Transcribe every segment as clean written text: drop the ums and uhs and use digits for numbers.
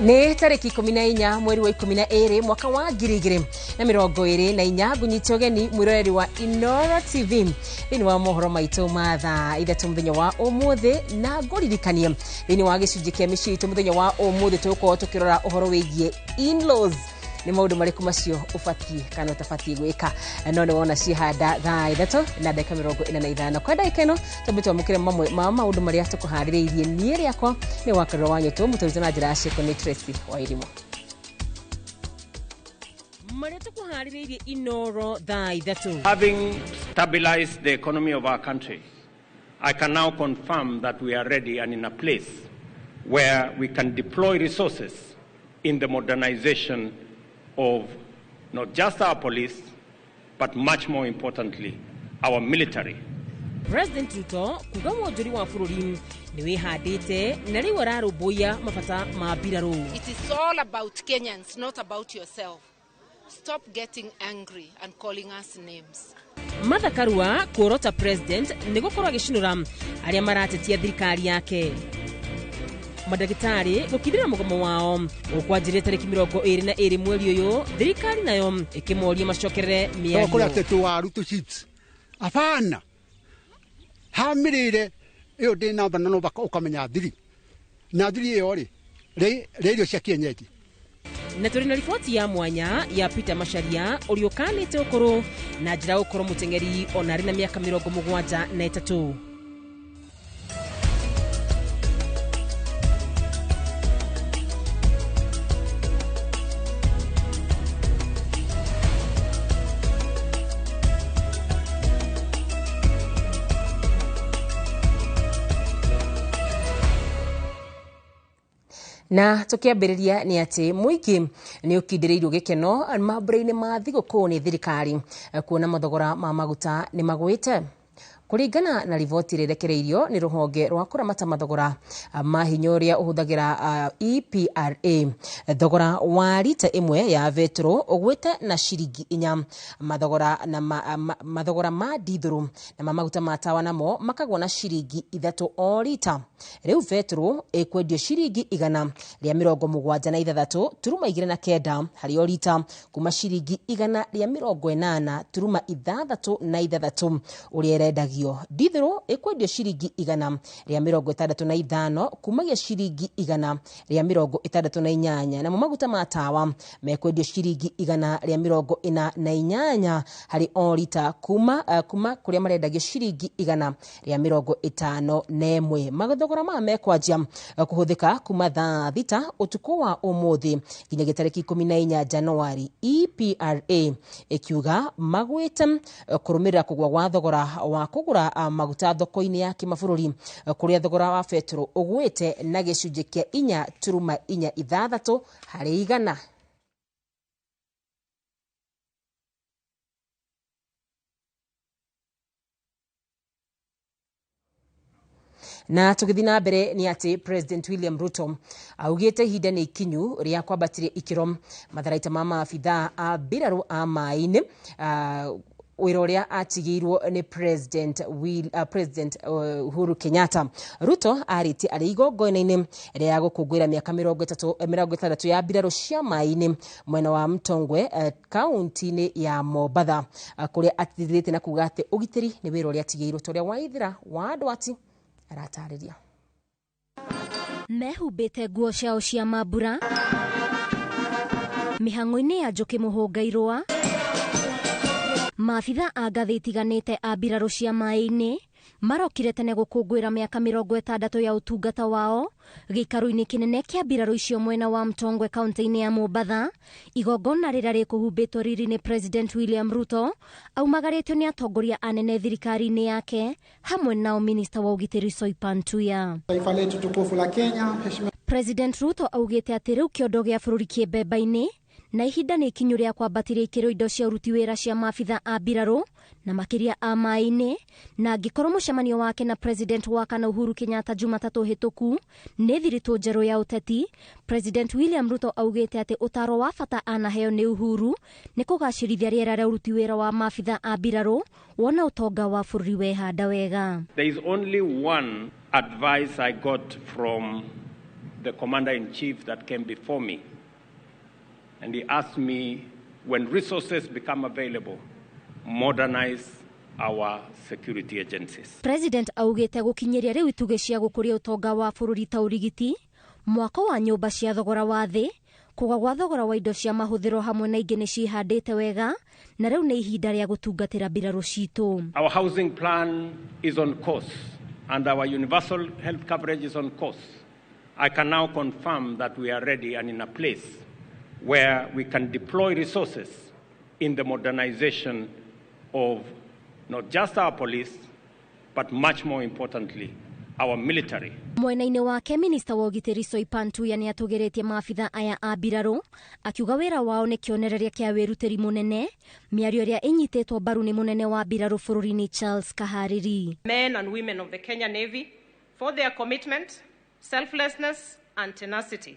Nĩ tarĩki 14 mweri wa 12 mwaka wa 2024. Ngũnyite ũgeni mwĩroreri wa Inooro TV thĩinĩ wa mohoro maitũ ma thaa 3 mũthenya wa ũmũthĩ, na ngũririkanie thĩinĩ wa gĩcunjĩ kĩa mĩciĩ itũ mũthenya wa ũmũthĩ tũgũkorwo tũkĩrora ũhoro wĩgiĩ in-laws, nĩ maũndũ marĩkũ macio ũbatiĩ kana ũtabatiĩ gwĩka. No nĩ wona ciĩhanda thaa 3 na ndagĩka 45. Kwa ndagĩka ĩno twambe twamũkĩre mamwe ma maũndũ marĩa tũkũharĩrĩirie. Niĩ rĩakwa nĩ wakarĩro wa nyũtũ mũtũrĩtwo na njĩra ya ciĩko nĩ Tracy Wairimu. Marĩa tũkũharĩrĩirie Inooro thaa 3. Having stabilized the economy of our country, I can now confirm that we are ready and in a place where we can deploy resources in the modernization of not just our police, but much more importantly, our military. President Ruto kuga wonjori wa bũrũri nĩ wĩhandĩte na rĩu ararũmbũiya mabata ma mbirarũ. It is all about Kenyans, not about yourself. Stop getting angry and calling us names. Martha Karua kuorota president nĩ gũkorwo agĩcinũra arĩa maratetia thirikari yake. Mandagĩtarĩ gũkindĩra mũgomo wao ũkwanjĩrĩria tarĩki 22 mweri ũyũ, thirikari nayo ĩkĩmoria macokerere mĩario. Kũrĩa tũwaru tũ chips abana hamĩrĩre ĩyo ndĩ namba na no ũkamenya thiri na thiri ĩyo rĩ rĩ irio cia kienyeji. Na tũrĩ na riboti ya mwanya ya Peter Macharia ũrĩa ũkanĩte ũkũrũ na njĩra ya gũkorwo mũteng'eri ona arĩ na mĩaka 73. Na tukiambĩrĩria nĩ atĩ mũingĩ nĩ ũkindĩrĩirwo gĩkeno mambũra-inĩ ma thigũkũ nĩ thirikari kuona mathogora ma maguta nĩ magwĩte. Kũringana na riboti ĩrĩa ĩrekereirio nĩ rũhonge rwa kũramata mathogora ma hinya ũrĩa ũhũthagĩra EPRA, thogora wa rita ĩmwe ya betũrũ ũgwĩte na ciringi 4, mathogora na mathogora ma ndithũrũ na ma maguta ma tawa namo makagwa na ciringi 3 o rita. Rĩu betũrũ ĩkwendio ciringi 176.29 harĩ o rita kuma ciringi 180.66 ũrĩa ĩrendagio. Ndithũrũ ĩkwendio ciringi 165 kumagia ciringi 168, namo maguta ma tawa mekwendio ciringi 148 harĩ o rita kuma kũrĩa marendagio ciringi 151. Mathogora maya mekwanjia kũhũthĩka kuma thaa 6 ũtukũ wa ũmũthĩ nginyagia tarĩki 14 Januari. EPRA ĩkiuga magwĩte kũrũmĩrĩra kũgwa gwa thogora wa kũgũra maguta thoko-inĩ ya kĩmabũrũri kũrĩa thogora wa betũrũ ũgwĩte na gĩcunjĩ kĩa 4.46 harĩ igana. Na tũgĩthiĩ na mbere nĩ atĩ President William Ruto augĩte ihinda nĩ ikinyu rĩa kwambatĩria ikĩro matharaita ma maabithaa a mbirarũ a maĩ-inĩ, wĩra ũrĩa atigĩirwo nĩ President Uhuru Kenyatta. Ruto arĩtie arĩ igongona-inĩ rĩa gũkũngũĩra mĩaka 60 ya mbirarũ cia maĩ-inĩ mwena wa Mtongwe kaunti-inĩ ya Mombatha, kũrĩa atithithĩtie na kuga atĩ ũgitĩri nĩ wĩra ũrĩa atigĩirwo ta ũrĩa Waithĩra wa Ndwati aratarĩria. Mehumbĩte nguo ciao cia mambura mĩhang'o-inĩ ya Njũkĩ Mũhũnga Irũa, maabitha a ngathĩ itiganĩte a mbirarũ cia maĩ-inĩ marokire tene gũkũngũĩra mĩaka 60 ya ũtungata wao gĩikaro-inĩ kĩnene kĩa mbirarũ icio mwena wa Mtongwe kaunti-inĩ ya Mombatha. Igongona rĩrĩa rĩkũhumbĩtwo riri nĩ President William Ruto aumagarĩtio nĩ atongoria anene thirikari-inĩ yake hamwe nao minista wa ũgitĩri Soipan Tuya. Taifa letu tukufu la Kenya. President Ruto augĩte atĩ rĩu kĩondo gĩa bũrũri kĩ mbemba-inĩ na ihinda nĩ ikinyu rĩa kwambatĩria ikĩro indo cia ũruti wĩra cia maabitha a mbirarũ na makĩria a maĩ-inĩ, na angĩkorwo mũcemanio wake na President wa kana Uhuru Kenyatta Jumatatũ hĩtũku nĩ thiritũ njerũ ya ũteti, President William Ruto augĩte atĩ ũtaaro wa bata anaheo nĩ Uhuru nĩ kũgacĩrithia rĩera rĩa ũruti wĩra wa maabitha a mbirarũ wona ũtonga wa bũrũri wehanda wega. There is only one advice I got from the commander-in-chief that came before me, and he asked me, when resources become available, modernize our security agencies. President augite gukinyiria riu itugĩ cia gukuria utonga wa bururi ta urigiti, mwako wa nyumba cia thogora wa thi, kugwa gwa thogora wa indo cia mahuthiro hamwe na ingĩ nĩ cihandĩte wega, na rĩu nĩ ihinda rĩa gũtungatĩra mbirarũ citũ. Our housing plan is on course and our universal health coverage is on course. I can now confirm that we are ready and in a place where we can deploy resources in the modernization of not just our police, but much more importantly, our military. Mwena-inĩ wake minista wa ũgitĩri Soipan Tuya nĩ atũgĩrĩtie maabitha aya a mbirarũ akiuga wĩra wao nĩ kĩonereria kĩa wĩrutĩri mũnene, mĩario ĩrĩa ĩnyitĩtwo mbaru nĩ mũnene wa mbirarũ bũrũri-inĩ Charles Kahariri. Men and women of the Kenya Navy for their commitment, selflessness and tenacity.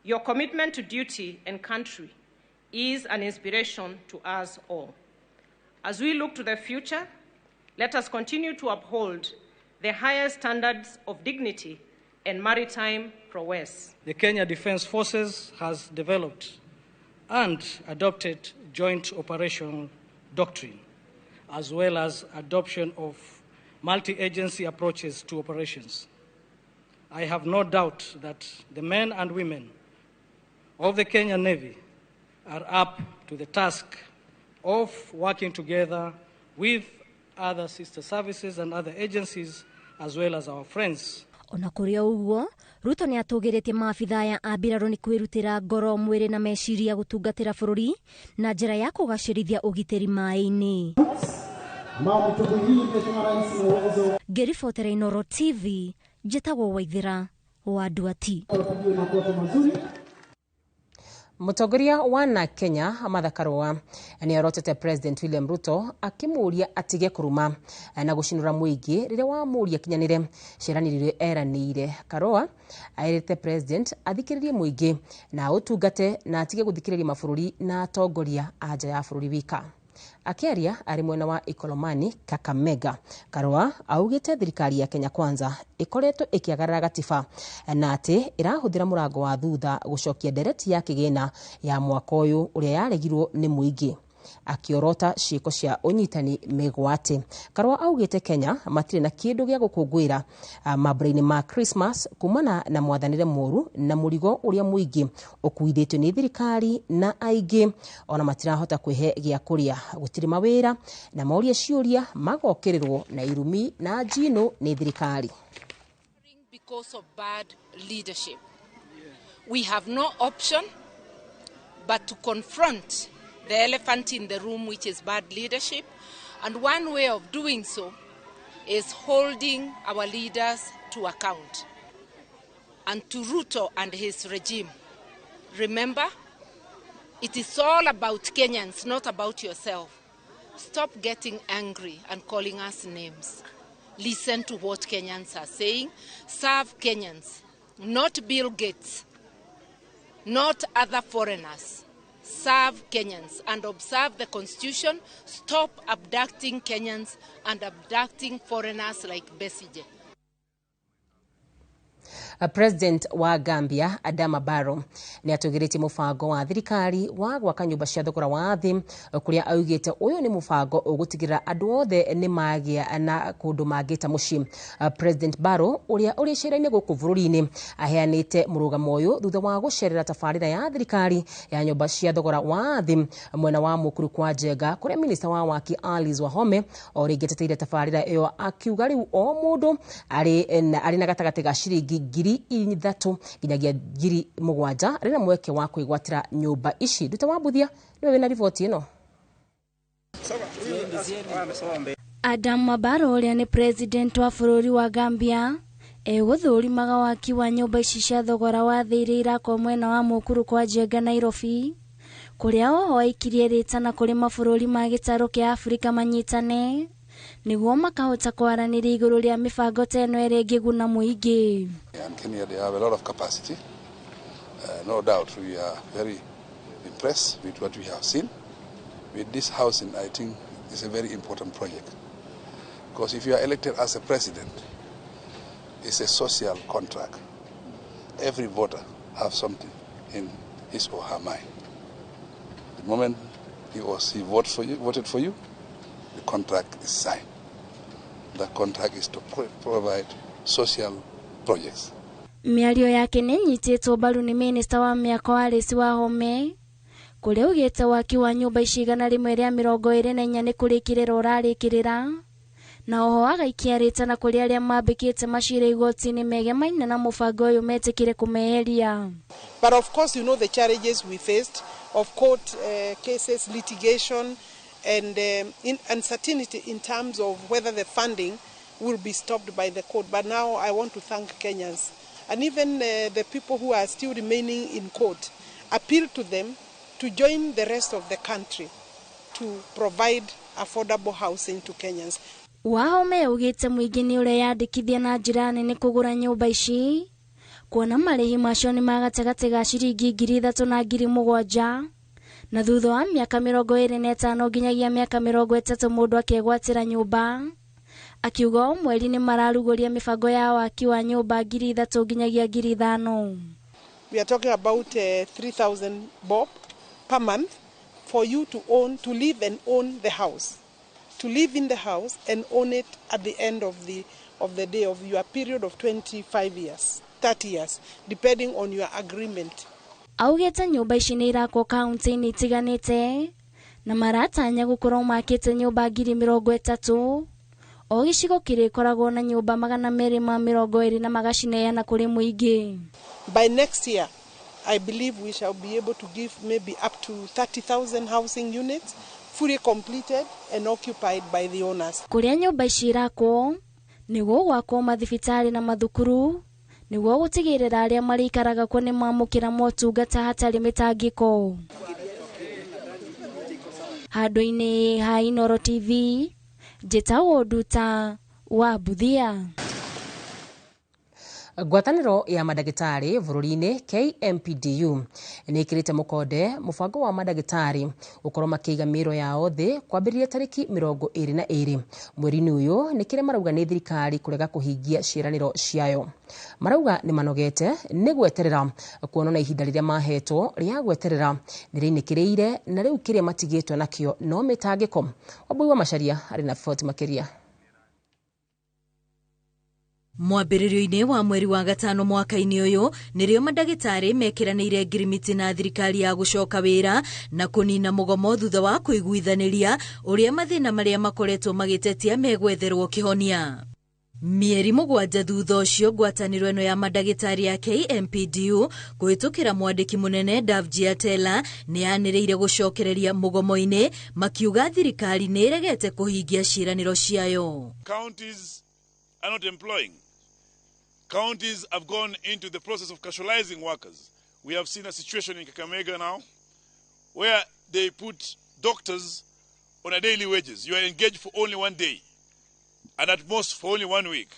Your commitment to duty and country is an inspiration to us all. As we look to the future, let us continue to uphold the highest standards of dignity and maritime prowess. The Kenya Defence Forces has developed and adopted joint operational doctrine, as well as adoption of multi-agency approaches to operations. I have no doubt that the men and women of the Kenya Navy are up to the task of working together with other sister services and other agencies, as well as our friends. Ona kũrĩ o ũguo, Ruto nĩ atũgĩrĩtie maabitha aya a mbirarũ nĩ kwĩrutĩra ngoro, mwĩrĩ na meciria gũtungatĩra bũrũri na njĩra ya kũgacĩrithia ũgitĩri maĩ-inĩ. Ngĩribotera Inooro TV, njĩtagwo Waithĩra wa Nduati. Mũtongoria wa na Kenya Martha Karua nĩ arotete President William Ruto akĩmũũria atige kũruma na gũcinũra mũingĩ rĩrĩa wamũũria kinyanĩre ciĩranĩro iria eranĩire. Karua aerĩte President athikĩrĩrie mũingĩ na ũtungate na atige gũthikĩrĩria mabũrũri na atongoria a nja ya bũrũri wika. Akĩaria arĩ mwena wa Ikolomani Kakamega, Karua augĩte thirikari ya Kenya Kwanza ĩkoretwo ĩkĩagarara gatiba na atĩ ĩrahũthĩra mũrango wa thutha gũcokia ndereti ya kĩgĩna ya mwaka ũyũ ũrĩa yaregirwo nĩ mũingĩ, akĩorota ciĩko cia ũnyitani mĩgwate. Karua augĩte Kenya matirĩ na kĩndũ gĩa gũkũngũĩra mambura-inĩ ma Christmas kumana na mwathanĩre mũru na mũrigo ũrĩa mũingĩ ũkuithĩtio nĩ thirikari na aingĩ ona matirahota kwĩhe gĩa kũrĩa, gũtirĩ mawĩra na moria ciũria magokĩrĩrwo na irumi na njino nĩ thirikari. Because of bad leadership, we have no option but to confront the elephant in the room, which is bad leadership. And one way of doing so is holding our leaders to account. And to Ruto and his regime, remember, it is all about Kenyans, not about yourself. Stop getting angry and calling us names. Listen to what Kenyans are saying. Serve Kenyans, not Bill Gates, not other foreigners. Serve Kenyans and observe the constitution. Stop abducting Kenyans and abducting foreigners like Besigye. President wa Gambia Adama Barrow nĩ atũgĩrĩtie mũbango wa thirikari wa gwaka nyũmba cia thogora wa thĩ, kũrĩa augĩte ũyũ nĩ mũbango ũgũtigĩrĩra andũ othe nĩ magĩa na kũndũ mangĩta mũciĩ. President Barrow ũrĩa ũrĩ cera-inĩ gũkũ bũrũri-inĩ aheanĩte mũrũgamo ũyũ thutha wa gũcerera tabarĩra ya thirikari ya nyũmba cia thogora wa thĩ mwena wa Mukuru kwa Njenga, kũrĩa minista wa waki Alice Wahome o rĩngĩ ateteire tabarĩra ĩyo akiuga rĩu o mũndũ arĩ na gatagatĩ ga ciringi 3,000 nginyagia 7,000 arĩ na mweke wa kwĩgwatĩra nyũmba ici. Nduta wa Mbuthia nĩwe wĩna riboti ĩno. Adama Barrow ũrĩa nĩ president wa bũrũri wa Gambia egũthũrimaga waki wa nyũmba ici cia thogora wa thĩ iria irakwo mwena wa Mukuru kwa Njenga Nairobi, kũrĩa oho aikirie rĩtana kũrĩ mabũrũri ma gĩtarũ kĩa Afrika manyitane nĩguo makahota kwaranĩria igũrũ rĩa mĩbango ta ĩno ĩrĩa ĩngĩguna mũingĩ. And Kenya, they have a lot of capacity. No doubt we are very impressed with what we have seen. With this housing, I think it's a very important project. Because if you are elected as a president, it's a social contract. Every voter has something in his or her mind. The moment he or she voted for you, the contract is signed. The contract is to provide social projects. Mĩario yake nĩ ĩnyitĩtwo mbaru nĩ minista wa mĩako Alice Wahome, kũrĩa augĩte waki wa nyũmba ici 124 nĩ kũrĩkĩrĩra ũrarĩkĩrĩra, na oho agaikia rĩtana kũrĩ arĩa mambĩkĩte macira igoti-inĩ megemaine na mũbango ũyũ metĩkĩre kũmeheria. But of course, you know the challenges we faced of court cases, litigation, and uncertainty in terms of whether the funding will be stopped by the court. But now I want to thank Kenyans and even the people who are still remaining in court, appeal to them to join the rest of the country to provide affordable housing to Kenyans. Wahome augĩte mũingĩ nĩ ũreyandĩkithia na njĩra nene kũgũra nyũmba ici, kuona marĩhi macio nĩ ma gatagatĩ ga ciringi 3,000 na 7,000, na thutha wa mĩaka 25 nginyagia mĩaka 30 mũndũ akegwatĩra nyũmba. Akiuga o mweri nĩ mararugũria mĩbango ya waki wa nyũmba 3,000 nginyagia 5,000. We are talking about 3,000 bob per month for you to own, to live and own the house. To live in the house and own it at the end of the day of your period of 25 years, 30 years, depending on your agreement. Augĩte nyũmba ici nĩ irakwo kaunti-inĩ itiganĩte na maratanya gũkorwo makĩte nyũmba 30,000. O gĩcigo kĩrĩkoragwo na nyũmba 220 na magacineana kũrĩ mũingĩ. By next year, I believe we shall be able to give maybe up to 30,000 housing units fully completed and occupied by the owners. Kũrĩa nyũmba ici irakwo nĩguo gwakwo mathibitarĩ na mathukuru, nĩguo gũtigĩrĩra arĩa marĩikaraga kuo nĩ mamũkĩra motungata hatarĩ mĩtangĩko. Handũ-inĩ ha Inooro TV, njĩtagwo Nduta wa Mbuthia. Ngwatanĩro ya mandagĩtarĩ bũrũri-inĩ KMPDU nĩ ĩkĩrĩte mũkonde mũbango wa mandagĩtarĩ gũkorwo makĩiga mĩĩro yao thĩ kwambĩrĩria tarĩki 22 mweri-inĩ ũyũ, nĩ kĩrĩa marauga nĩ thirikari kũrega kũhingia ciĩranĩro ciayo. Marauga nĩ manogete nĩ gweterera kuona na ihinda rĩrĩa mahetwo rĩa gweterera nĩ rĩinĩkĩrĩire na rĩu kĩrĩa matigĩtwo nakĩo no mĩtangĩko. Wambui wa Macharia arĩ na riboti makĩria. Mwambĩrĩrio-inĩ wa mweri wa gatano mwaka-inĩ ũyũ nĩrĩo mandagĩtarĩ mekĩranĩire ngirimiti na thirikari ya gũcoka wĩra na kũnina mũgomo thutha wa kũiguithanĩria ũrĩa mathĩna marĩa makoretwo magĩtetia megwetherwo kĩhonia. Mĩeri 7 thutha ũcio, ngwatanĩro ĩno ya mandagĩtarĩ ya KMPDU kũhĩtũkĩra mwandĩki mũnene Davji Atela nĩ yanĩrĩire gũcokereria mũgomo-inĩ, makiuga thirikari nĩ ĩregete kũhingia ciĩranĩro ciayo. Counties are not employing. Counties have gone into the process of casualizing workers. We have seen a situation in Kakamega now where they put doctors on a daily wages. You are engaged for only one day and at most for only 1 week.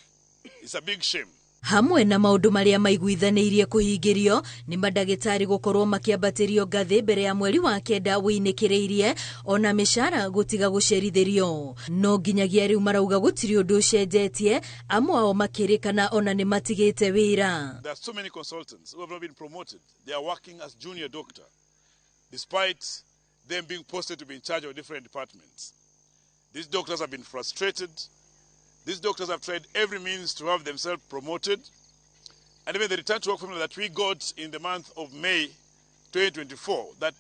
It's a big shame. Hamwe na maũndũ marĩa maiguithanĩirie kũhingĩrio nĩ mandagĩtarĩ gũkorwo makĩambatĩrio ngathĩ mbere ya mweri wa 9 wĩinĩkĩrĩirie, ona mĩcara gũtiga gũcerithĩrio. No nginyagia rĩu marauga gũtirĩ ũndũ ũcenjetie, amwe ao makĩrĩkana ona nĩ matigĩte wĩra. There are so many consultants who have not been promoted. They are working as junior doctor despite them being posted to be in charge of different departments. These doctors have been frustrated. These doctors have tried every means to have themselves promoted. And even the return to work formula that we got in the month of May 2024, that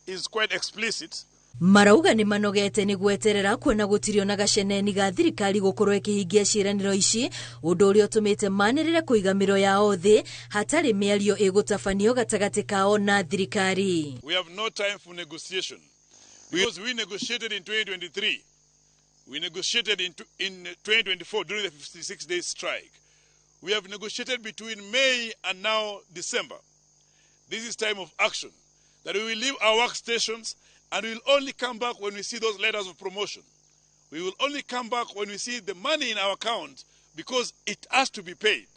is quite explicit. Marauga nĩ manogete nĩ gweterera kuona gũtirĩ ona gaceneni ga thirikari gũkorwo ĩkĩhingia ciĩranĩro ici, ũndũ ũrĩa ũtũmĩte manĩrĩre kũiga mĩro yao thĩ hatarĩ mĩario ĩgũtabanio gatagatĩ kao na thirikari. We have no time for negotiation because we negotiated in 2023. We negotiated in 2024 during the 56-day strike. We have negotiated between May and now December. This is time of action, that we will leave our workstations and we will only come back when we see those letters of promotion. We will only come back when we see the money in our account, because it has to be paid.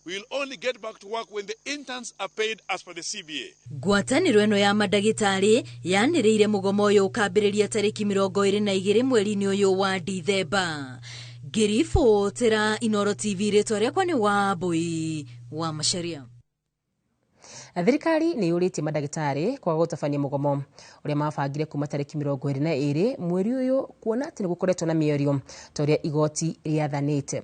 We will only get back to work when the interns are paid as per the CBA. Ngwatanĩro ĩno ya mandagĩtarĩ yanĩrĩire mũgomo ũyũ ũkambĩrĩria tarĩki 22 mweri-inĩ ũyũ wa Dithemba. Ngĩribotera Inooro TV, rĩtwa rĩakwa nĩ Wambui wa Macharia. Thirikari nĩ yũrĩtie mandagĩtarĩ kwaga gũtabania mũgomo ũrĩa mabangire kuma tarĩki 22 mweri ũyũ, kuona atĩ nĩ gũkoretwo na mĩario ta ũrĩa igoti rĩathanĩte.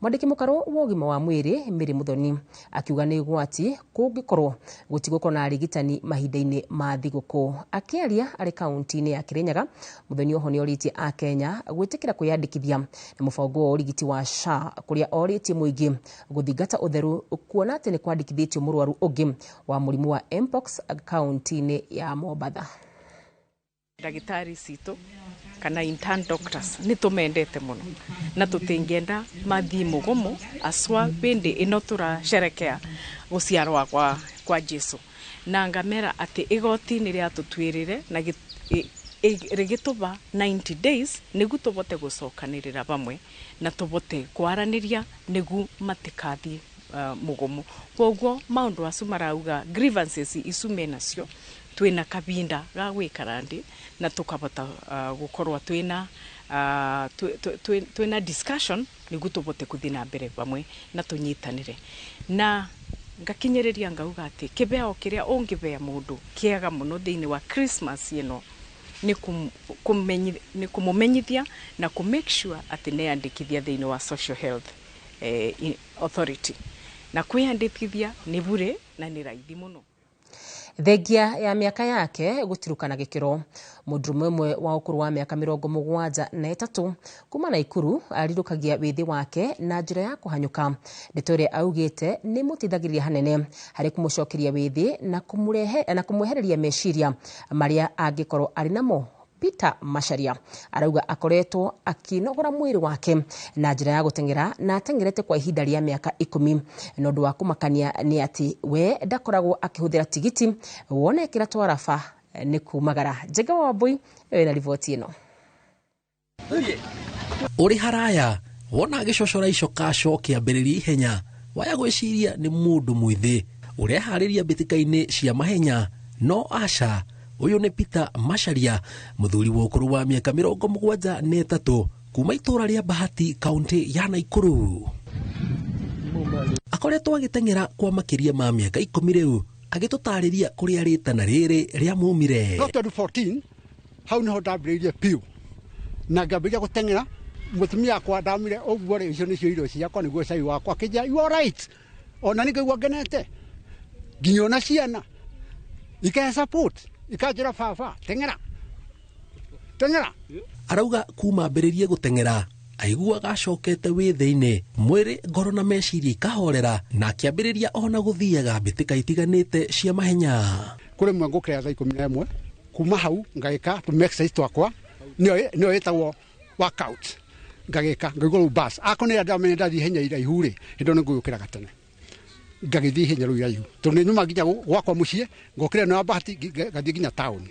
Mwandĩki mũkarũ wa ũgima wa mwĩrĩ Mary Muthoni akiuga nĩ ũgwati kũngĩkorwo gũtigũkorwo na arigitani mahinda-inĩ ma thigũkũ. Akĩaria arĩ kaunti-inĩ ya Kirinyaga, Muthoni oho nĩ orĩtie Akenya gwĩtĩkĩra kwĩyandĩkithia na mũbango wa ũrigiti wa SHA, kũrĩa orĩtie mũingĩ gũthingata ũtheru kuona atĩ nĩ kwandĩkithĩtio mũrwaru ũngĩ wa mũrimũ wa Mpox kaunti-inĩ ya Mombatha. Ndagĩtarĩ citũ kana intern doctors nĩ tũmendete mũno na tũtingĩenda mathiĩ mũgomo aswa bĩndĩ ĩno tũracerekea gũciarwa kwa Jesu, na ngamera atĩ igoti nĩ rĩatũtuĩrĩre na rĩgĩtũba 90 days nĩgu tũbote gũcokanĩrĩra vamwe na tũbote kwaranĩria nĩgu matikathi mũgomo. Koguo maũndũ acu marauga grievances icu menacio twina kabinda ga gwikara ndi na tukabota gukorwa twina discussion niguo tubote kuthi na mbere vamwe na tunyitanire. Na ngakinyiriria ngauga ati kibeo kiria ungibea mundu kiega muno thiini wa Christmas ino ni kumumenyithia na ku make sure ati neyandikithia thiini wa Social Health Authority, na kwiyandikithia ni bure na ni raithi muno. Thengia ya miaka yake gutirukana gikiro, mundurume umwe wa ukuru wa miaka 73 kuma Naikuru arirukagia withi wake na njira ya kuhanyuka. Ndeto iria augite ni muteithagiriria hanene hari kumucokeria withi na kumurehe na kumwehereria meciria maria angikorwo ari namo. Peter Macharia arauga akoretwo akinogora mwiri wake na njira ya guteng'era na ateng'erete kwa ihinda ria miaka 10, na undu wa kumakania ni ati we ndakoragwo akihuthira tigiti wonekera twaraba ni kumagara. Njega wa Wambui na riboti ino. Uri haraya wona agicocora icokaco kĩambĩrĩria ihenya waya gwĩciria nĩ mũndũ mwĩthĩ ũreharĩria mbĩtĩka-inĩ cia mahenya, no aca. Uyu ni Peter Macharia, muthuri wa ukuru wa miaka 73 kuma itura ria Bahati, kaunti ya Naikuru. Akoretwo agiteng'era kwa makiria ma miaka 10 riu, agitutariria kuria ritana riri ria mumire. 2014 hau niho ndambĩrĩirie piũ na ngambĩrĩria gũteng'era. Mũtumia akwa ndamire ũguo rĩ, icio nĩcio irio ciakwa, nĩguo cai wakwa. Akĩnjĩra you are right, ona nĩ ngaigua ngenete nginya ona ciana ikahe support ikanjĩra baba teng'era teng'era. Arauga kuma ambĩrĩrie gũteng'era aiguaga acokete wĩthĩ-inĩ, mwĩrĩ, ngoro na meciria ikahorera, na akĩambĩrĩria ona gũthiaga mbĩtĩka itiganĩte cia mahenya. Kũrĩ mwe ngũkĩra thaa 11, kuma hau ngagĩka tũ exercise twakwa nĩyo ĩtagwo workout, ngagĩka ngaigua rĩu bas akorwo nĩ ndamenya ndathiĩ ihenya iraihu rĩ, hĩndĩ ĩyo nĩ ngũgĩũkĩraga tene ngagĩthiĩ ihenya rĩu iraihu, tondũ nĩ nyuma nginya gwakwa mũciĩ ngokĩra ĩno ya Bahati ngathiĩ nginya taũni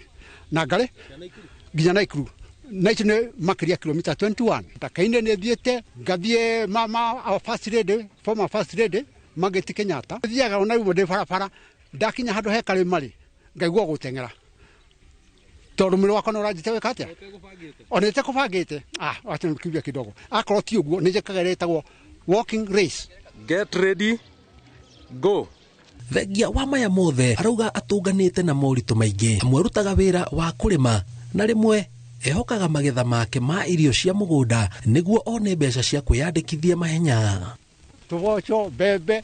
na ngarĩ nginya Naikuru, na icio nĩ makĩria kilomita 21. Ndakaine nĩ thiĩte ngathiĩ mama our first lady, former first lady Margaret Kenyatta, thiaga ona rĩmwe ndĩ barabara ndakinya handũ he karĩma rĩ ngaigua gũteng'era tondũ mwĩrĩ wakwa nĩ ũranjĩte wĩka atĩa ona itekũbangĩte. Acha nikimbia kidogo, akorwo ti ũguo nĩ njĩkaga ĩrĩa ĩtagwo walking race. Get ready, go. Thengia wa maya mothe arauga atũnganĩte na moritũ maingĩ. Amwe arutaga wĩra wa kũrĩma na rĩmwe ehokaga magetha make ma irio cia mũgũnda nĩguo one mbeca cia kwĩyandĩkithia mahenya. Tũboco, mbembe,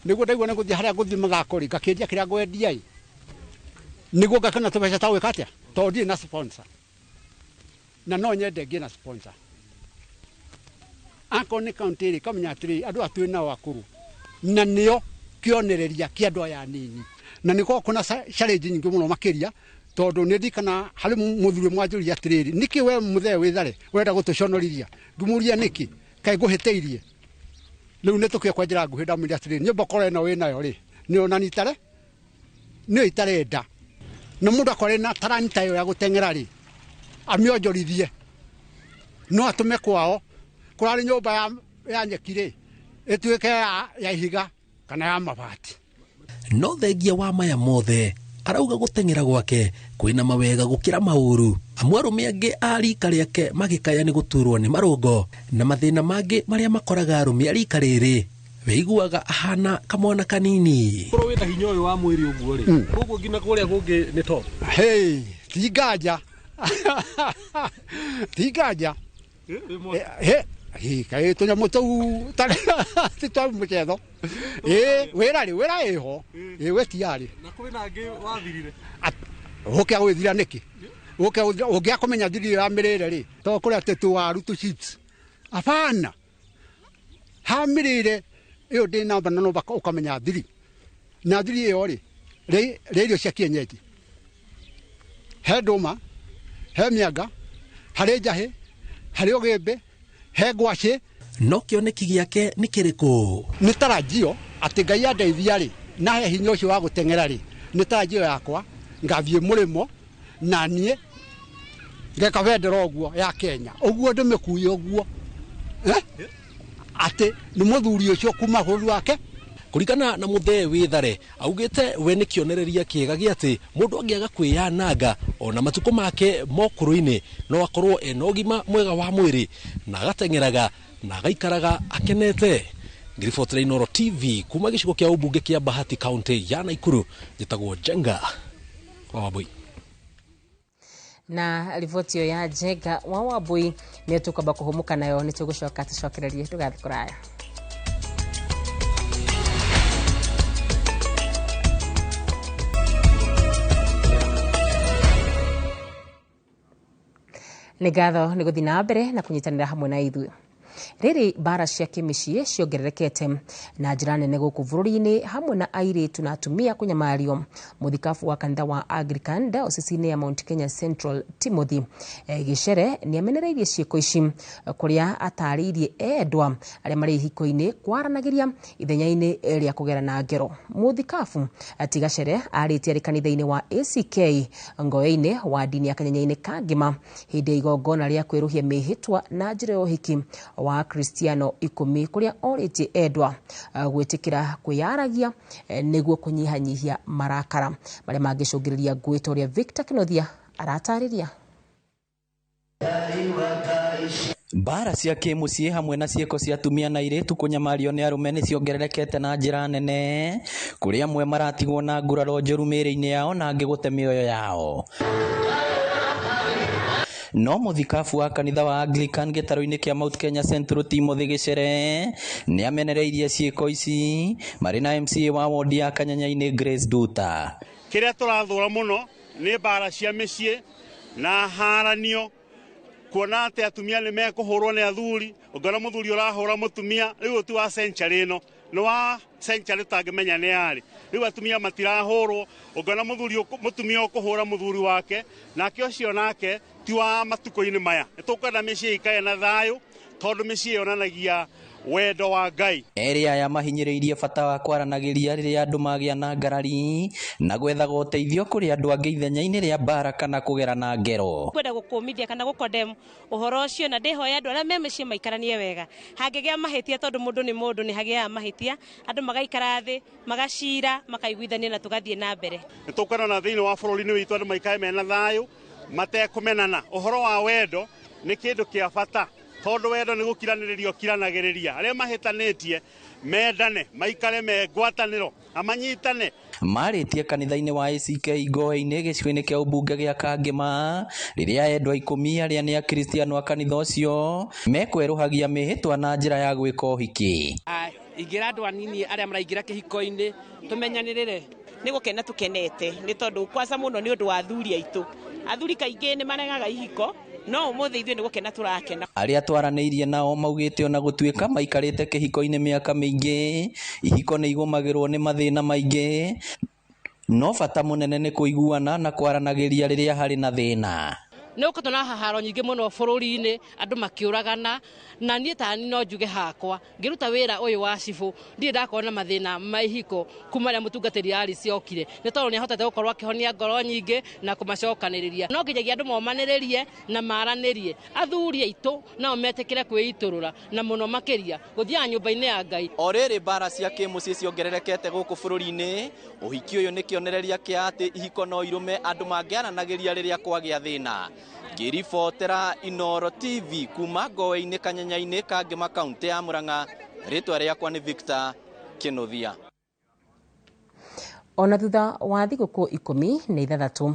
nĩguo ndaigua nĩ ngũthiĩ harĩa ngũthiĩ mathako rĩ, ngakĩendia kĩrĩa ngwendia ĩ, nĩguo ngakĩona tũbeca ta gwĩka atĩa, tondũ ndirĩ na sponsor na no nyende ngĩe na sponsor. Akorwo nĩ kaunti rĩ, kamenya atĩrĩrĩ, andũ aya twĩ nao akũrũ na nĩo kĩonereria kĩa andũ aya anini, na nĩ gũkoragwo na challenge nyingĩ mũno makĩria, tondũ nĩ ndirikana harĩ mũthuri ũmwe wanjũririe atĩrĩrĩ, nĩkĩ we mũthee wĩthare ũrenda gũtũconorithia? Ngĩmũria nĩkĩ, kaĩ ngũhĩtĩirie? Rĩu nĩ tũkĩe kwa njĩra nguhĩ, ndamwĩrire atĩrĩrĩ, nyũmba korwo ĩno wĩnayo rĩ, nĩyo na nitare nĩyo itarenda, na mũndũ akorwo na taranta ĩyo ya gũteng'era rĩ, amĩonjorithie, no atũme kwao kũrarĩ nyũmba ya nyeki rĩ, ĩtuĩke ya ihiga kana ya mabati. No thengia wa maya mothe arauga gũteng'era gwake kwĩna mawega gũkĩra maũru. Amwe arũme angĩ a rika rĩake magĩkaya nĩ gũturwo nĩ marũngo na mathĩna mangĩ marĩa makoraga arũme a rika rĩrĩ. Wĩiguaga ahana kamwana kanini. Korwo wĩna hinya ũyũ wa mwĩrĩ ũguo rĩ, koguo nginya kũrĩa kũngĩ nĩ top. Hey, ti nganja. Ti nganja. He, kaĩ tũnyamũ tũu ti twa mũcetho. Wĩra rĩ, wĩra ĩho. We tiarĩ. Na kwĩna angĩ wathirire. Ũkĩa gwĩthira nĩkĩ? Ũngĩa kũmenya thiri ya mĩrĩre rĩ, to kũrĩa atĩ tũwaru tũ chips. Abana. Ha mĩrĩre ĩyo ndĩ namba na no ũkamenya thiri. Na thiri ĩyo rĩ, rĩ irio cia kienyeji. He ndũma, he mĩanga, harĩ njahĩ, harĩ ũgĩmbĩ, he ngwacĩ. No kĩoneki gĩake nĩ kĩrĩkũ? Nĩ tarajio atĩ Ngai andeithia rĩ, na he hinya ũcio wa gũteng'era rĩ, nĩ tarajio yakwa ngathiĩ mũrĩmo na niĩ ngeka bendera ũguo ya Kenya, ũguo ndĩmĩkuie ũguo, atĩ nĩ mũthuri ũcio kuma bũrũri wake. Kũringana na Mũthee Wĩthare, augĩte we nĩ kĩonereria kĩega gĩa atĩ mũndũ angĩaga kwĩyananga ona matukũ make mokũrũ-inĩ no akorwo ena ũgima mwega wa mwĩrĩ na agateng'eraga na agaikaraga akenete. Ngĩribotera Inooro TV kuma gĩcigo kĩa ũmbunge kĩa Bahati kaunti ya Naikuru, njĩtagwo Njenga wa Wambui. Na riboti ĩyo ya Njenga wa Wambui nĩ tũkwamba kũhũmũka nayo, nĩ tũgũcoka tũcokererie, ndũgathiĩ kũraya. Nĩ ngatho nĩ gũthiĩ na mbere na kũnyitanĩra hamwe na ithuĩ. Rĩrĩ mbara cia kĩmĩciĩ ciongererekete na njĩra nene gũkũ bũrũri-inĩ hamwe na airĩtu na atumia kũnyamario. Mũthikabu wa kanitha wa Anglican diocese-inĩ ya Mount Kenya Central Timothy Gĩcere nĩ amenereirie ciĩko ici kũrĩa atarĩirie endwa arĩa marĩ ihiko-inĩ kwaranagĩria ithenya-inĩ rĩa kũgerana ngero. Mũthikabu ti Gacere arĩtie arĩ kanitha-inĩ wa ACK Ngoe-inĩ wa ndini ya Kanyanya-inĩ Kangĩma hĩndĩ ya igongona rĩa kwĩrũhia mĩhĩtwa na njĩra ya ũhiki wa Kristiano 10 kũrĩa orĩtie endwa gwĩtĩkĩra kwĩyaragia nĩguo kũnyihanyihia marakara marĩa mangĩcũngĩrĩria ngũĩ ta ũrĩa Victor Kinothia aratarĩria. Mbara cia kĩmũciĩ hamwe na ciĩko cia atumia na airĩtu kũnyamario nĩ arũme nĩ ciongererekete na njĩra nene, kũrĩa amwe maratigwo na nguraro njũru mĩĩrĩ-inĩ yao na angĩ gũte mĩoyo yao. No mũthikabu wa kanitha wa Anglican gĩtarũ-inĩ kĩa Mount Kenya Central Timothy Gĩcere nĩ amenereirie ciĩko ici marĩ na MCA wa wondi ya Kanyanya-inĩ Grace Duta. Kĩrĩa tũrathũra mũno nĩ mbara cia mĩciĩ na haranio, kuona atĩ atumia nĩ mekũhũrwo nĩ athuri, ũngĩona mũthuri ũrahũra mũtumia, rĩu ti wa century ĩno, nĩ wa century tũtangĩmenya nĩ yarĩ. Rĩu atumia matirahũrwo, ũngĩona mũtumia ũkũhũra mũthuri wake, nake ũcio nake ti wa matukũ-inĩ maya. Nĩ tũkwenda mĩciĩ ĩikare na thayũ, tondũ mĩciĩ yonanagia wendo wa Ngai. Erĩ aya mahinyĩrĩirie bata wa kwaranagĩria rĩrĩa andũ magĩa na ngarari na gwethaga ũteithio kũrĩ andũ angĩ ithenya-inĩ rĩa mbara kana kũgerana ngero. Kwenda gũkũmithia kana gũkondem ũhoro ũcio, na ndĩhoya andũ arĩa me mĩciĩ maikaranie wega. Hangĩgĩa mahĩtia, tondũ mũndũ nĩ mũndũ, nĩ hagĩaga mahĩtia, andũ magaikara thĩ, magacira, makaiguithania na tũgathiĩ na mbere. Nĩ tũkwenda na thĩinĩ wa bũrũri-inĩ witũ andũ maikare mena thayũ, matekũmenana. Ũhoro wa wendo nĩ kĩndũ kĩa bata, tondũ wendo nĩ gũkiranĩrĩria ũkiranagĩrĩria. Arĩa mahĩtanĩtie mendane, maikare me ngwatanĩro na manyitane. Marĩtie kanitha-inĩ wa ACK Ngoe-inĩ gĩcigo-inĩ kĩa ũmbunge gĩa Kangĩma rĩrĩa endwa 10 arĩa nĩ akristiano a kanitha ũcio mekwerũhagia mĩhĩtwa na njĩra ya gwĩka ũhiki. Ingĩra andũ anini arĩa maraingĩra kĩhiko-inĩ tũmenyanĩrĩre. Nĩ gũkena tũkenete nĩ tondũ kwanza mũno nĩ ũndũ wa athuri aitũ. Athuri kaingĩ nĩ maregaga ihiko, no ũmũthĩ ithuĩ nĩ gũkena tũrakena. Arĩa twaranĩirie nao maugĩte ona gũtuĩka maikarĩte kĩhiko-inĩ mĩaka mĩingĩ, ihiko nĩ igũmagĩrwo nĩ mathĩna maingĩ, no bata mũnene nĩ kũiguana na kwaranagĩria rĩrĩa harĩ na thĩna. Nĩ gũkoretwo na haharo nyingĩ mũno bũrũri-inĩ, andũ makĩũragana, na niĩ ta niĩ no njuge hakwa ngĩruta wĩra ũyũ wa cibũ ndirĩ ndakorwo na mathĩna ma ihiko kuma rĩrĩa mũtungatĩri Alice okire, nĩ tondũ nĩ ahotete gũkorwo akĩhonia ngoro nyingĩ na kũmacokanĩrĩria. No nginyagia andũ momanĩrĩrie na maranĩrie, athuri aitũ nao metĩkĩre kwĩitũrũra na mũno makĩria gũthiaga nyũmba-inĩ ya Ngai. O rĩrĩ mbara cia kĩmũciĩ ciongererekete gũkũ bũrũri-inĩ, ũhiki ũyũ nĩ kĩonereria kĩa atĩ ihiko no irũme andũ mangĩaranagĩria rĩrĩa kwagĩa thĩna. Ngĩribotera Inooro TV kuma Ngoe-inĩ Kanyanya-inĩ Kangĩma kaunti ya Murang'a, Rĩtwa rĩakwa nĩ Victor Kinuthia. Ona thutha wa thigũkũ 16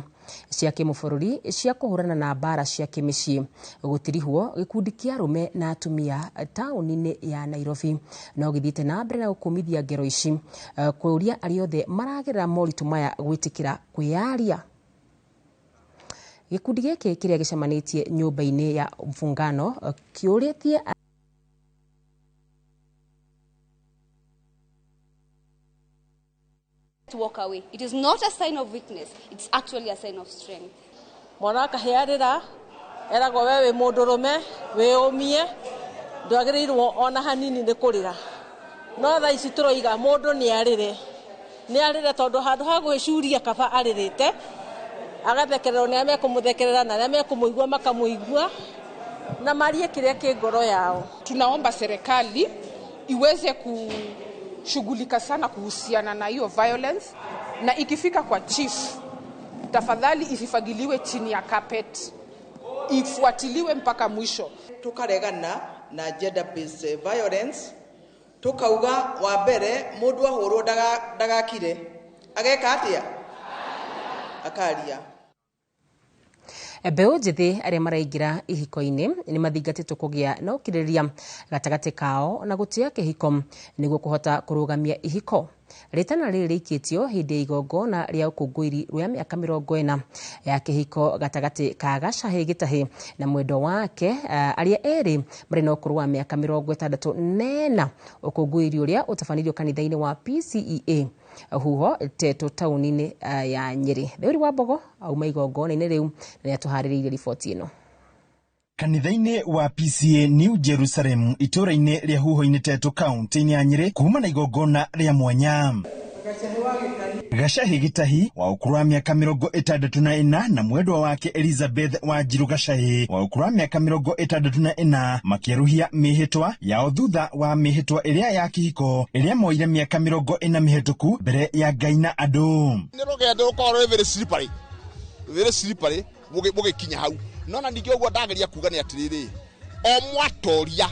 cia kĩmũbũrũri cia kũhũrana na mbara cia kĩmĩciĩ gũtirihwo, gĩkundi kĩa arũme na atumia taũni-inĩ ya Nairobi no gĩthiĩte na mbere na gũkũmithia ngero ici, kũũria arĩa othe maragerera moritũ maya gwĩtĩkĩra kwĩyaria. Gĩkundi gĩkĩ kĩrĩa gĩcemanĩtie nyũmba-inĩ ya Mfungano kĩũrĩtie to walk away. It is not a sign of weakness, it's actually a sign of strength. Mwana akahearĩra eragwo we wĩ mũndũrũme wĩũmie ndwagĩrĩirwo ona hanini nĩ kũrĩra, no thaa ici tũroiga mũndũ nĩ arĩre tondũ handũ ha gwĩcuria kaba arĩrĩte agathekererwo nĩ arĩa mekũmũthekerera na arĩa mekũmũigua makamũigua na marie kĩrĩa kĩ ngoro yao. Tunaomba serikali iweze kushughulika sana kuhusiana na hiyo violence, na ikifika kwa chief tafadhali isifagiliwe chini ya carpet, ifuatiliwe mpaka mwisho. Tukaregana na gender based violence, tukauga wa mbere mundu ahurwo ndagakire ageka atia akaria. Mbeũ njĩthĩ arĩa maraingĩra ihiko-inĩ nĩ mathingatĩtwo kũgĩa na ũkirĩrĩria gatagatĩ kao na gũtĩa kĩhiko nĩguo kũhota kũrũgamia ihiko. Rĩtana rĩrĩ rĩikĩtio hĩndĩ ya igongona rĩa ũkũngũĩri rwa mĩaka 40 ya kĩhiko gatagatĩ ka Gacahĩ Gĩtahĩ na mwendwa wake arĩa erĩ marĩ na ũkũrũ wa mĩaka 64. Ũkũngũĩri ũrĩa ũtabanĩirio kanitha-inĩ wa PCEA Huho Teto taũni-inĩ ya Nyĩrĩ. Theuri wa Mbogo auma igongona-inĩ rĩu na nĩatũharĩrĩirie riboti ĩno. Kanitha-inĩ wa PCA New Jerusalem itũũra-inĩ rĩa Huho-inĩ Teto kaunti-inĩ ya Nyĩrĩ kuma na igongona rĩa mwanya. Gacahĩ Gĩtahi wa ũkũrũ wa mĩaka 64 na mwendwa wake Elizabeth Wanjiru Gacahĩ wa ũkũrũ wa mĩaka 64 makĩerũhia mĩhĩtwa yao thutha wa mĩhĩtwa ĩrĩa ya kĩhiko ĩrĩa moire mĩaka 40 mĩhĩtũku mbere ya Ngai na andũ. Nĩ rũgendo rũkoragwo rwĩ very slippery, very slippery mũgĩkinya hau, no na ningĩ ũguo ndageria kuga nĩ atĩrĩrĩ, o mwatoria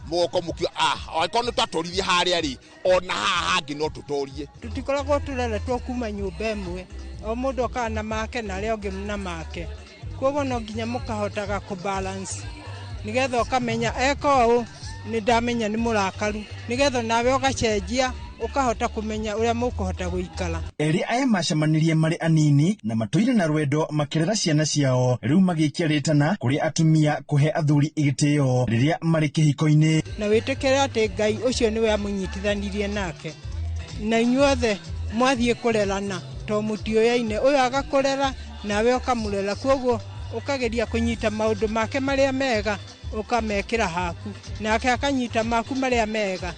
mũgoko mũkio angĩkorwo nĩ twatoririe harĩa rĩ, ona haha hangĩ no tũtorie. Tũtikoragwo tũreretwo kuma nyũmba ĩmwe, o mũndũ okaga na make na arĩa ũngĩ na make, koguo no nginya mũkahotaga kũ balance nĩgetha ũkamenya eka ũũ nĩ ndamenya nĩ mũrakaru, nĩgetha nawe ũgacenjia ukahota kumenya uria mukuhota guikara. Eri aya macemanirie marĩ anini na matũire na rwendo makĩrera ciana ciao, rĩu magĩikia rĩtana kũrĩ atumia kũhe athuri igĩtĩo rĩrĩa marĩ kĩhiko-inĩ. Na wĩtĩkĩre atĩ Ngai ũcio nĩwe amũnyitithanirie nake, na inyuothe mwathiĩ kũrerana to mũtiũyaine, ũyũ agakũrera nawe ũkamũrera, koguo ũkageria kũnyita maũndũ make marĩa mega ũkamekĩra haku, nake akanyita maku marĩa mega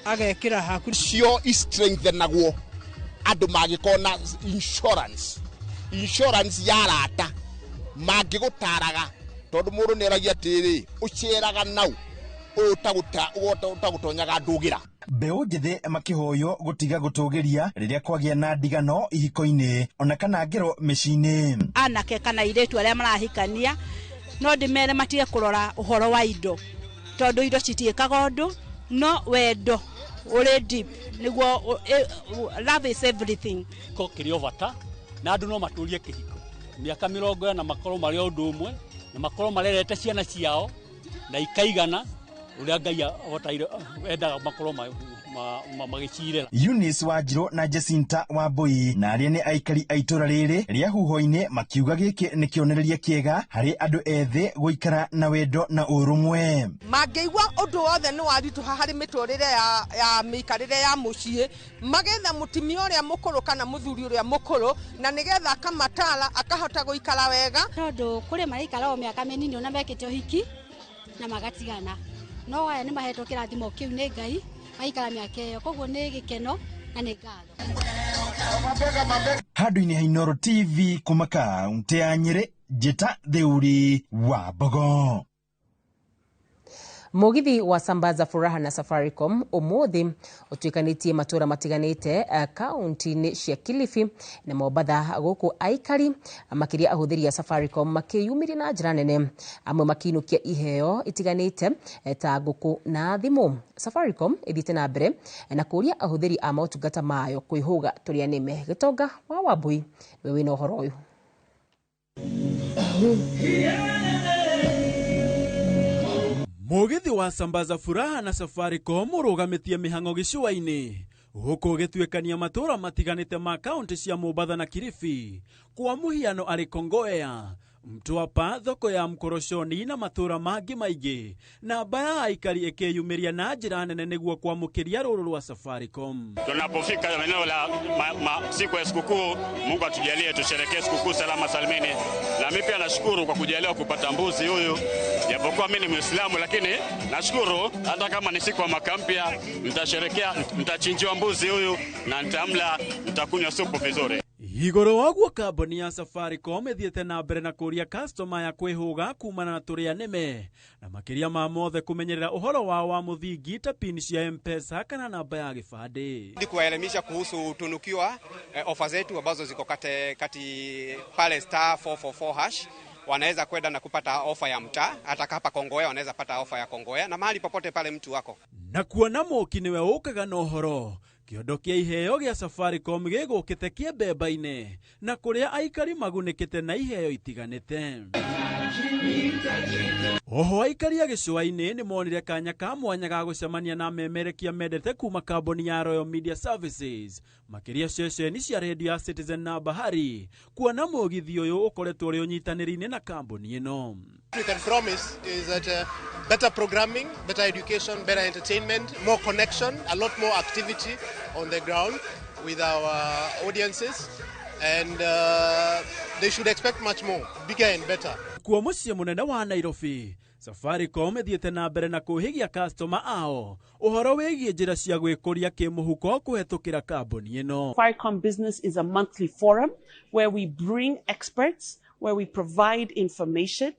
agekĩra haku. Cio i-strengthenagwo andũ mangĩkorwo na insurance ya arata mangĩgũtaraga, tondũ mũndũ nĩeragia atĩrĩ ũceraga nau ũyũ ũtagũtonyaga ndũgĩra. Mbeũ njĩthĩ makĩhoywo gũtiga gũtũgĩria rĩrĩa kwagĩa na ndigano ihiko-inĩ ona kana ngero mĩciĩ-inĩ. Anake kana airĩtu arĩa marahikania no ndĩmere matige kũrora ũhoro wa indo, tondũ indo citiĩkaga ũndũ, no wendo ũrĩ deep nĩguo love is everything. Kĩhiko kĩrĩ o bata na andũ no matũrie kĩhiko mĩaka 40 makorwo marĩ o ũndũ ũmwe na makorwo marerete ciana ciao na ikaigana ũrĩa Ngai ahotaire endaga makorwo magĩcirera. Eunice Wanjiru na Jacinta Wambui na arĩa nĩ aikari a itũra rĩrĩ rĩa Huho-inĩ makiuga gĩkĩ nĩ kĩonereria kĩega harĩ andũ ethĩ gũikara na wendo na ũrũmwe. Mangĩigua ũndũ wothe nĩ waritũha harĩ mĩtũrĩre ya mĩikarĩre ya mũciĩ, magetha mũtumia ũrĩa mũkũrũ kana mũthuri ũrĩa mũkũrũ, na nĩgetha akamatara akahota gũikara wega, tondũ kũrĩ maraikara o mĩaka mĩnini ona mekĩte ũhiki na magatigana, no aya nĩ mahetwo kĩrathimo kĩu nĩ Ngai maikara mĩaka ĩyo, koguo nĩ gĩkeno na nĩ ngatho. Handũ-inĩ ha Inooro TV kuma kaunti ya Nyĩrĩ, Njĩta Theuri wa Mbogo. Mugithi wa Sambaza Furaha na Safaricom umuthi utuikanitie matura matiganite kaunti-ini cia Kilifi na Mombatha, guku aikari makiria ahuthiri a Safaricom makiyumiria na njira nene, amwe makiinukia iheo itiganite ta nguku na thimu. Safaricom ithiite na mbere na kuria ahuthiri a motungata mayo kwihuga turia nime. Gitonga wa Wambui niwe wina uhoro uyu. Mugithi wa Sambaza Furaha na Safaricom urugamĩtie mĩhang'o gĩcũa-inĩ, huku ũgĩtuĩkania matũra matiganĩte ma kaunti cia Mombatha na Kilifi. Kwa mũhiano arĩ Kongowea, Mtwapa, thoko ya Mkoroshoni na matũra mangĩ maingĩ. Namba ya aikari ĩkĩyumĩria na njĩra nene nĩguo kwamũkĩria rũrũ rwa Safaricom. Tunapofika eneo la siku ya sikukuu, Mungu atujalie tusherekee sikukuu salama salimini. Na mimi pia nashukuru kwa kujaliwa kupata mbuzi huyu. Japokuwa mimi ni Muislamu, lakini nashukuru hata kama ni siku ya mwaka mpya, nitasherekea, nitachinjiwa mbuzi huyu na nitamla, nitakunywa supu vizuri. Igũrũ waguo kambuni ya Safaricom ĩthiĩte na mbere na kũria customer ya kwĩhũga kumana na tũrĩa nĩme, na makĩria ma mothe kũmenyerera ũhoro wao wa mũthingi ta pin cia M-Pesa kana namba ya gĩbandĩ. Ili kuwaelimisha kuhusu utunukiwa ofa zetu ambazo ziko kati pale star 444 hash, wanaweza kwenda na kupata ofa ya mtaa, hata hapa Kongowea wanaweza pata ofa ya Kongowea na mahali popote pale mtu wako. Na kuona mũki nĩwe ũkaga na ũhoro, kĩondo kĩa iheo gĩa Safaricom gĩgũkĩte kĩembemba-inĩ na kũrĩa aikari magunĩkĩte na iheo itiganĩte. Oho aikari a gĩcũa-inĩ nĩ monire kanya ka mwanya ga gũcemania na memerekia mendete kuma kambuni ya Royal Media Services, makĩria ceceni cia redio ya Citizen na Bahari, kuona mũgithi ũyũ ũkoretwo ũrĩ ũnyitanĩri-inĩ na kambuni ĩno. We can promise is that better programming, better education, better entertainment, more connection, a lot more activity on the ground with our audiences, and they should expect much more, bigger and better. Kuo mũciĩ mũnene wa Nairobi, Safaricom ĩthiĩte na mbere na kũhĩgia customer ao ũhoro wĩgiĩ njĩra cia gwĩkũria kĩmũhuko kũhetũkĩra kambuni ĩno. Safaricom Business is a monthly forum where we bring experts, where we provide information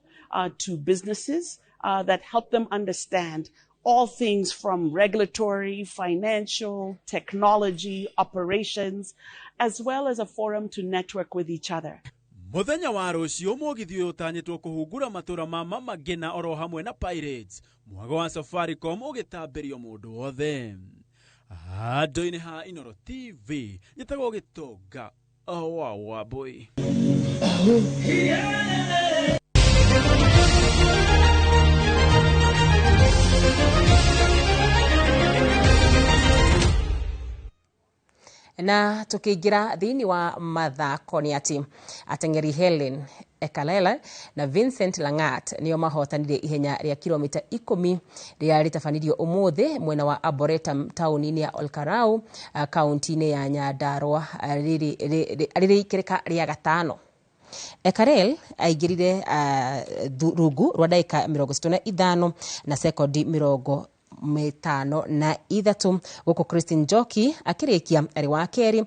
to businesses that help them understand all things from regulatory, financial, technology, operations, as well as a forum to network with each other. Mũthenya wa rũciũ mũgithi ũyũ ũtanyĩtwo kũhungura matũra ma Mama Ngina oro hamwe na Pirates, mwago wa Safaricom ũgĩtambĩrio mũndũ wothe. Handũ-inĩ ha Inooro TV, njĩtagwo Gĩtonga wa Wambui. Na tukiingira thiini wa mathako ni ati ateng'eri Helen Ekalela na Vincent Langat nio mahotanire ihenya ria kilomita 10 ria ritabanirio umuthi mwena wa Arboretum tauni-ini ya Olkarau, kaunti-ini ya Nyandarua, riri ikirika ria gatano. Ekarel aingirire rungu rwa ndagika 65 na sekondi 53, guku Christine Njoki akirikia ari wa keri.